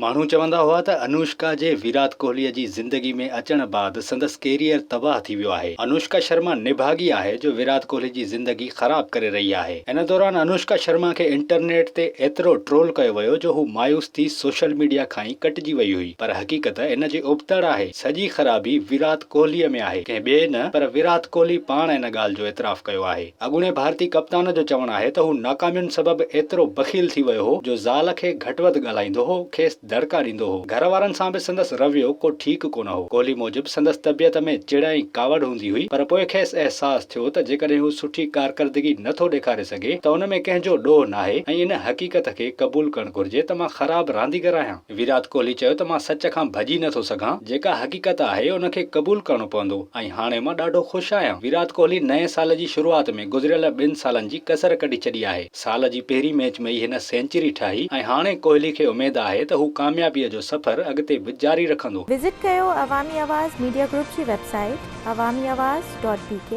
ماڻهو چوندا هئا ته انوشڪا جي ويرات ڪوهلي جي زندگي ۾ اچڻ بعد سندس ڪيريئر تباهه ٿي ويو آهي. انوشڪا شرما نڀاڳي آهي جو ويرات ڪوهلي جي زندگي خراب ڪري رهي آهي. ان دوران انوشڪا شرما کي انٽرنيٽ تي ايترو ٽرول ڪيو ويو جو هو مايوس ٿي سوشل ميڊيا کان ئي ڪٽجي وئي هئي پر حقيقت ان جي ابتڙ آهي. سڄي خرابي ويرات ڪوهلي ۾ آهي ڪنهن ٻئي نه پر ويرات ڪوهلي پاڻ ان ڳالهه جو اعتراف ڪيو آهي. اڳوڻي ڀارتي ڪپتان جو چوڻ آهي ته هو ناڪامين سبب ايترو بخيل ٿي ويو هو جو زال کي گهٽ وڌ ڳالهائيندو هو، کيس دڙڪا ڏيندو هو. گهر وارن سان به سندس رويو ڪو ٺيڪ ڪونه هو. ڪوهلي موجب سندس طبيعت ۾ چڙ ۽ ڪاوڙ هوندي هئي پر پوء کيس احساس ٿيو ته جيڪڏهن هو سٺي ڪارڪردگي نه ٿو ڏيکاري سگهي ته ان ۾ ڪنهن جو ڏوهه ناهي ۽ ان حقيقت کي قبول ڪرڻ گهرجي ته مان خراب رانديگر آهيان. ويرات ڪوهلي چيو ته مان سچ کان ڀڄي نه ٿو سگهان، جيڪا حقيقت آهي ان کي قبول ڪرڻو پوندو ۽ هاڻي مان ڏاڍو خوش آهيان. ويرات ڪوهلي نئين سال جي شروعات ۾ گذريل ٻن سالن جي ڪسر ڪڍي ڇڏي آهي. سال جي پهرين ميچ ۾ ئي هن سينچري ٺاهي ۽ هاڻي ڪوهلي کي اميد آهي ته هو ڪاميابيء جو سفر اڳتي به جاري رکندو. وزٽ ڪيو عوامي آواز ميڊيا گروپ جي website Awami Awaz dot B K.